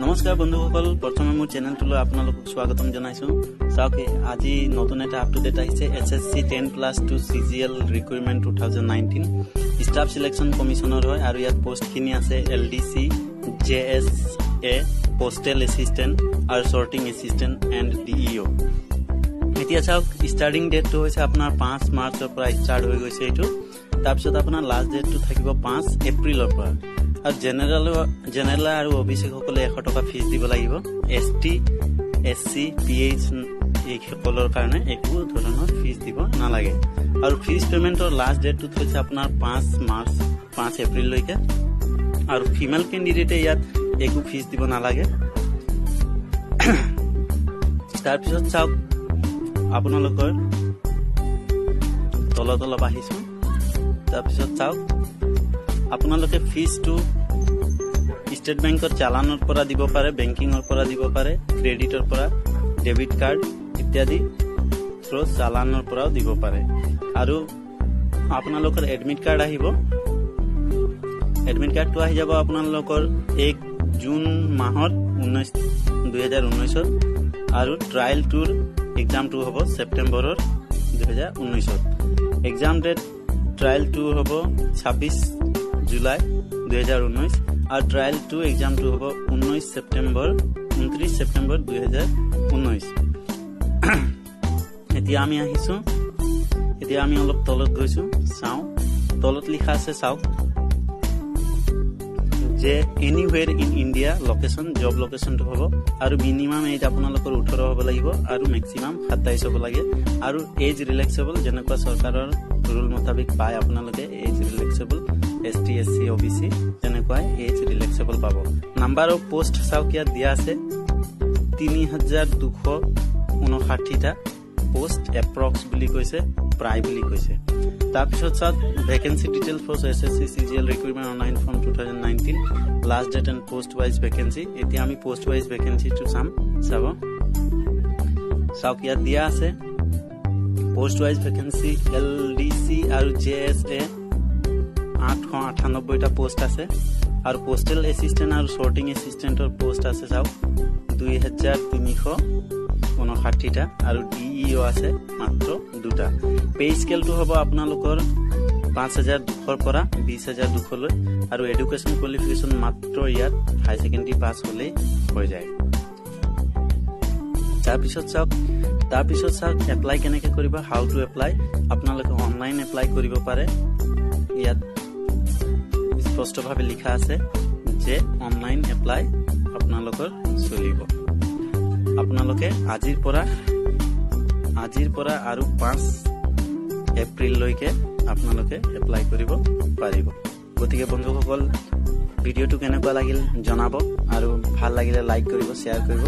নমস্কাৰ বন্ধুসকল, প্ৰথমে মোৰ চেনেলটোলৈ আপোনালোকক স্বাগতম জনাইছোঁ। চাওক, আজি নতুন এটা আপ টু ডেট আহিছে। SSC 10+2 CGL recruitment 2019, Staff Selection কমিশ্যনৰ হয় আৰু ইয়াত পষ্টখিনি আছে LDC, JSA, postal assistant আৰু ছৰ্টিং এছিষ্টেণ্ট এণ্ড ডিইঅ'। এতিয়া চাওক, ষ্টাৰ্টিং ডেটটো হৈছে আপোনাৰ 5 মাৰ্চৰ পৰা ষ্টাৰ্ট হৈ গৈছে এইটো। তাৰপিছত আপোনাৰ লাষ্ট ডেটটো থাকিব 5 এপ্ৰিলৰ পৰা। আৰু জেনেৰেল আৰু অ বি চিসকলে 100 টকা ফিজ দিব লাগিব। S T, S C, P H এইসকলৰ কাৰণে একো ধৰণৰ ফিজ দিব নালাগে। আৰু ফিজ পে'মেণ্টৰ লাষ্ট ডেটটোত হৈছে আপোনাৰ 5 মাৰ্চ, 5 এপ্ৰিললৈকে। আৰু ফিমেল কেণ্ডিডেটে ইয়াত একো ফিজ দিব নালাগে। তাৰপিছত চাওক, আপোনালোকৰ তলত অলপ আহিছোঁ। তাৰপিছত চাওক, আপোনালোকে ফিজটো ষ্টেট বেংকৰ চালানৰ পৰা দিব পাৰে, বেংকিঙৰ পৰা দিব পাৰে, ক্ৰেডিটৰ পৰা, ডেবিট কাৰ্ড ইত্যাদি থ্ৰ' চালানৰ পৰাও দিব পাৰে। আৰু আপোনালোকৰ এডমিট কাৰ্ড আহিব। এডমিট কাৰ্ডটো আহি যাব আপোনালোকৰ 1 জুন মাহত 2019ত আৰু ট্ৰায়েল টুৰ এক্সামটো হ'ব ছেপ্টেম্বৰৰ 2019ত। এক্সাম ডেট ট্ৰায়েল টু হ'ব 26 জুলাই 2019 আৰু ট্ৰায়েল টু এক্সামটো হ'ব 19 ছেপ্টেম্বৰ, 29 ছেপ্টেম্বৰ 2019। এতিয়া আমি আহিছোঁ, এতিয়া আমি অলপ তলত গৈছোঁ। চাওঁ, তলত লিখা আছে, চাওক যে anywhere in India location, job লোকেশ্যনটো হ'ব। আৰু মিনিমাম এজ আপোনালোকৰ 18 হ'ব লাগিব আৰু মেক্সিমাম 27 হ'ব লাগে। আৰু এজ ৰিলেক্সেবল যেনেকুৱা চৰকাৰৰ ৰুল মোতাবিক পায় আপোনালোকে age relaxable, S T, S C, O' B C তেনেকুৱাই এজ ৰিলেক্সেবল পাব। নাম্বাৰ অফ পোষ্ট চাওক, ইয়াত দিয়া আছে 3259টা পোষ্ট এপ্ৰক্স বুলি কৈছে, প্ৰায় বুলি কৈছে। তাৰপিছত চাওক, vacancy detail for SSC CGL recruitment online form 2019, last date and post wise vacancy। এতিয়া আমি পোষ্ট ৱাইজ ভেকেঞ্চিটো চাম। চাব, চাওক, ইয়াত দিয়া আছে post wise vacancy. LDC আৰু জে এছ এ 898টা পোষ্ট আছে আৰু পোষ্টেল এছিষ্টেণ্ট আৰু ছৰ্টিং এছিষ্টেণ্টৰ পোষ্ট আছে চাওক 2359টা আৰু ডি ই অ' আছে মাত্ৰ দুটা। পে' স্কেলটো হ'ব আপোনালোকৰ 5200ৰ পৰা 20,200লৈ আৰু এডুকেশ্যন কোৱালিফিকেশ্যন মাত্ৰ ইয়াত হাই ছেকেণ্ডেৰী পাছ হ'লেই হৈ যায়। তাৰপিছত চাওক, এপ্লাই কেনেকৈ কৰিব, how to apply. আপোনালোকে অনলাইন এপ্লাই কৰিব পাৰে। ইয়াত স্পষ্টভাৱে লিখা আছে যে অনলাইন এপ্লাই আপোনালোকৰ চলিব। আপোনালোকে আজিৰ পৰা আৰু 5 এপ্ৰিললৈকে আপোনালোকে এপ্লাই কৰিব পাৰিব। গতিকে বন্ধুসকল, ভিডিঅ'টো কেনেকুৱা লাগিল জনাব আৰু ভাল লাগিলে লাইক কৰিব, শ্বেয়াৰ কৰিব।